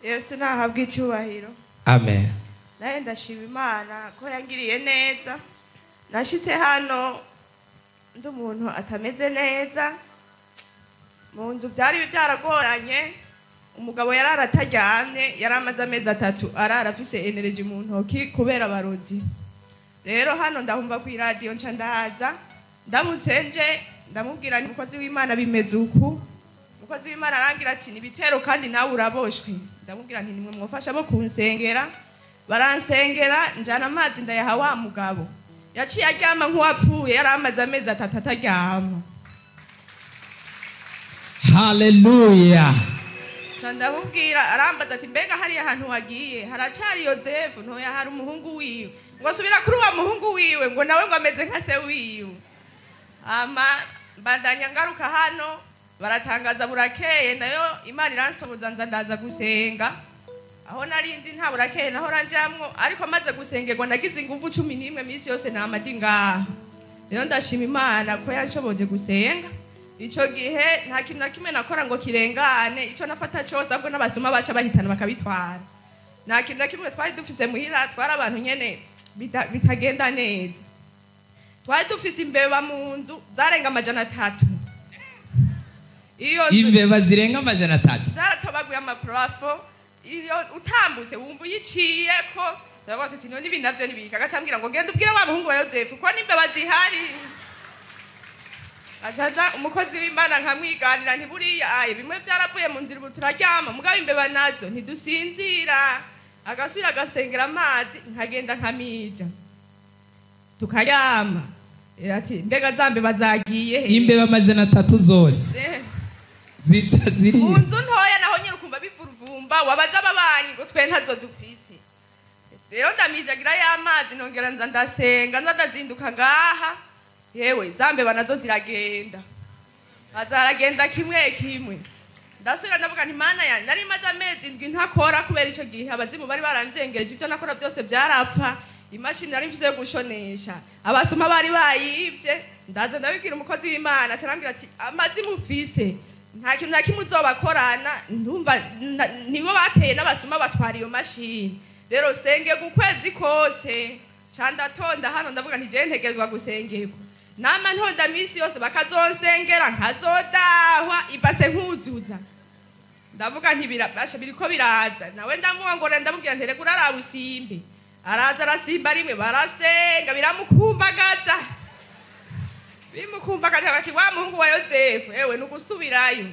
Yesu nahabwa icyubahiro. Amen. Nawe ndashima Imana ko yangiriye neza. Nashitse hano ndi umuntu atameze neza, mu nzu byari byaragoranye. Umugabo yarara ataryamye, yari amaze amezi 3 arara afise energy mu ntoki kubera abarozi. Rero hano ndahumva ku iradiyo, nca ndaza, ndamutse nje ndamubwira nti umukozi w'Imana bimeze uku. Umukozi w'Imana arangira ati ni ibitero kandi nawe uraboshwe. Ndamubwira nti nimwe mwofasha bo kunsengera. Baransengera, njana amazi ndayaha wa mugabo. Yaciye aryama nk'uwapfuye, yari amaze amezi 3 ataryama. Haleluya. Nca ndamubwira, arambaza ati mbega hariya hantu wagiye haracari Yozefu? Ntoya, hari umuhungu wiwe. Ngo subira kuri wa muhungu wiwe, ngo nawe ngo ameze nka se wiwe. Ama mbandanya ngaruka hano, baratangaza burakeye, nayo Imana iransoboza nza ndaza gusenga. Aho narindi nta burakeye naho ranjamwo, ariko maze gusengerwa nagize ingufu 11 minsi yose namadi ngaha. Rero ndashima Imana ko yanshoboje gusenga. Ico gihe nta kintu na kimwe nakora ngo kirengane, ico nafata cose ahubwo n'abasuma baca bahitana bakabitwara. Nta kintu na kimwe twari dufise muhira, twari abantu nyene bitagenda neza. Twari dufise imbeba mu nzu zarenga 300. Iyo nzu imbeba zirenga 300 zaratobaguye amaplafo, iyo utambutse wumva uyiciyeko. Turavuga tuti none ibi navyo nibiki? Agacambwira ngo genda ubwire wa muhungu wa Yozefu ko n'imbeba zihari. Acaza umukozi w'Imana nkamwiganira nti buriya aye bimwe byaravuye mu nzira ubu turaryama, mugabo imbeba nazo ntidusinzira. Agasubira agasengera amazi, nkagenda nkamija tukaryama. Ati mbega za mbeba zagiye he? Imbeba 300 zose zica ziri mu nzu ntoya, naho nyine ukumva bivuruvumba, wabaza ababanyi ngo twe ntazo dufise. Rero ndamijagira y'amazi, nongera nza ndasenga, nza ndazinduka ngaha, yewe za mbeba nazo ziragenda, bazaragenda kimwe kimwe. Ndasubira ndavuga nti Mana yanjye, nari maze amezi 7 ntakora kubera ico gihe abazimu bari baranzengereje, ivyo nakora byose byarapfa. Imashini nari mfise yo gushonesha abasuma bari bayivye. Ndaza ndabibwira umukozi w'Imana, aca arambwira ati amazimu ufise nta kintu na kimwe uzobakorana, ndumva nibo bateye n'abasuma batwara iyo mashini. Rero senge ukwezi kose, ca ndatonda hano ndavuga nti jewe ntegerezwa gusengerwa. Nama ntonda misi yose bakazonsengera nkazodahwa ibase nkuzuza. Ndavuga nti birabasha biriko biraza. Nawe ndamuongora ndamubwira nti reka uraraba usimbe. Araza arasimba rimwe, barasenga biramukumbagaza. Bimukumbagaza bati wa muhungu wa Yozefu, ewe nugusubirayo.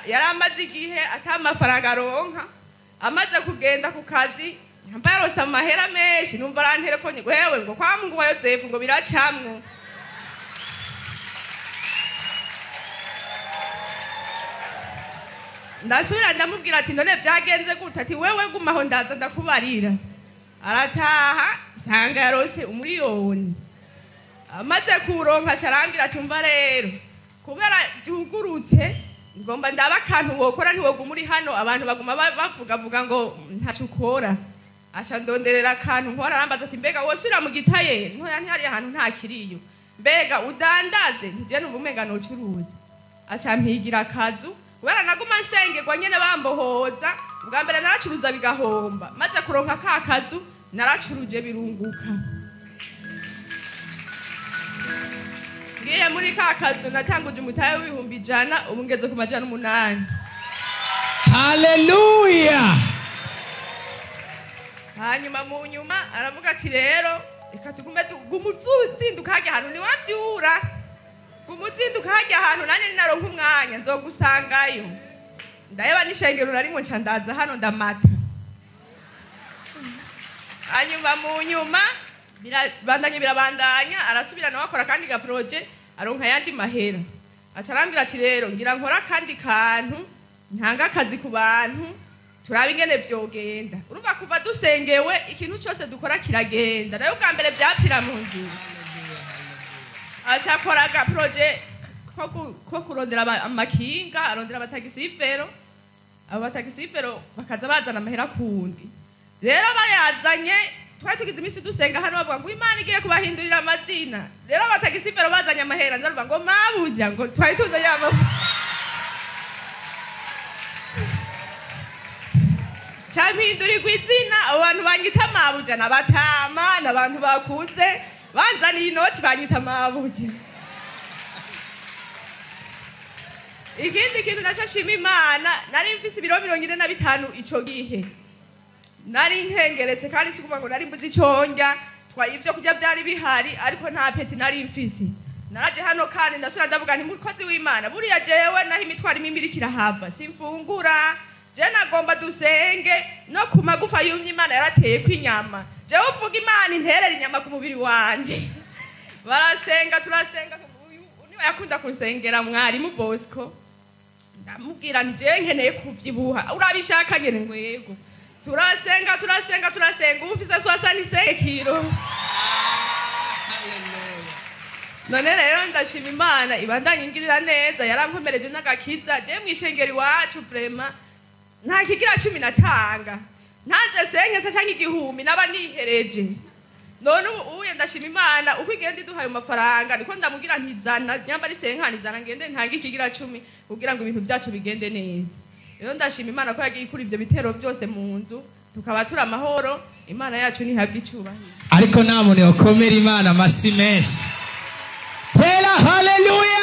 Yaramaze igihe ata amafaranga aronka. Amaze kugenda ku kazi, yambaye arose amahera menshi, numva arantelefone ngo ewe ngo kwa muhungu wa Yozefu ngo biracamwo. Ndasubira ndamubwira ati none byagenze gute? Ati wewe gumaho ndaza ndakubarira. Arataha sanga yarose 1,000,000. Amaze kuronka acarangira ati umva rero kubera byugurutse ngomba ndaba akantu wokora, ntiwoguma uri hano abantu baguma bavugavuga ngo ntaco ukora. Aca ndonderera akantu nkora, arambaza ati mbega wosubira mu gitaye? Ntoya ntihari ahantu ntakiriyo. Mbega udandaze? Ntije numva umenga nocuruza. Aca mpigira akazu, kubera naguma nsengerwa nyene bambohoza. Ubwa mbere naracuruza bigahomba, maze kuronka ka kazu naracuruje birunguka. Ngiye muri ka kazu natanguje umutahe w'ibihumbi 100, ubu ngeze ku 800. Haleluya. Hanyuma mu nyuma aravuga ati rero reka tugume gumuzinduka hajya ahantu ntiwavyura, gumuzinduka hajya ahantu nanjye ninaronka umwanya nzogusangayo. Ndaheba n'ishengero narimwo nca ndaza hano ndamata. Hanyuma mu nyuma birabandanya birabandanya, arasubira nawe akora kandi ga projet, aronka yandi mahera. Aca arambwira ati rero ngira nkora kandi kantu ntanga akazi ku bantu turabe ingene vyogenda. Urumva kuva dusengewe ikintu cyose dukora kiragenda, nayo bwa mbere vyapfira mu nzira. Aca akora ga projet ko kurondera amakinga, arondera abatagisifero, abo batagisifero bakaza bazana amahera kundi. Rero bayazanye, twari tugize iminsi dusenga hano bavuga ngo Imana igiye kubahindurira amazina. Rero abatagisifero bazanye amahera, nzaruvuga ngo mabuja ngo twari tuzanye amafaranga. Nca mpindurirwa izina, abo bantu banyita mabuja n'abatama n'abantu bakuze banzaniye inoti banyita mabuja. Ikindi kintu nacyo nshima Imana, nari mfise ibiro 45 ico gihe, nari nkengeretse kandi si ukuvuga ngo nari mbuze ico ndya, ivyo kurya byari bihari ariko nta appétit nari mfise. Naraje hano kandi ndasubira ndavuga nti mukozi w'Imana, buriya jewe naho imitwaro imwe iriko irahava simfungura, je nagomba dusenge no ku magufa yumye Imana yarateye ko inyama, jewe uvuga Imana interera inyama ku mubiri wanje. Barasenga turasenga, uyu niwe yakunda kunsengera mwarimu Bosco, ndamubwira nti jewe nkeneye kuvyibuha, urabishaka nyene? Ngo yego. Turasenga turasenga turasenga, ubu mfise 65 kilo. None rero ndashima Imana ibandanye ingirira neza, yarankomereje n'agakiza. Je mw'ishengero iwacu vraiment nta kigira cumi natanga, ntanze senkese canke 1000 naba nihereje. None ubu uye ndashima Imana uko igenda iduhaye amafaranga, niko ndamubwira ntizana nyamba ari senkani zana ngende ntange ikigira cumi kugira ngo ibintu byacu bigende neza. Rero ndashima Imana ko yagiye ikura ivyo bitero byose mu nzu, tukaba turi amahoro. Imana yacu ntihabwe icubahiro. Ariko nta muntu yokomera Imana amashyi menshi. Tera haleluya.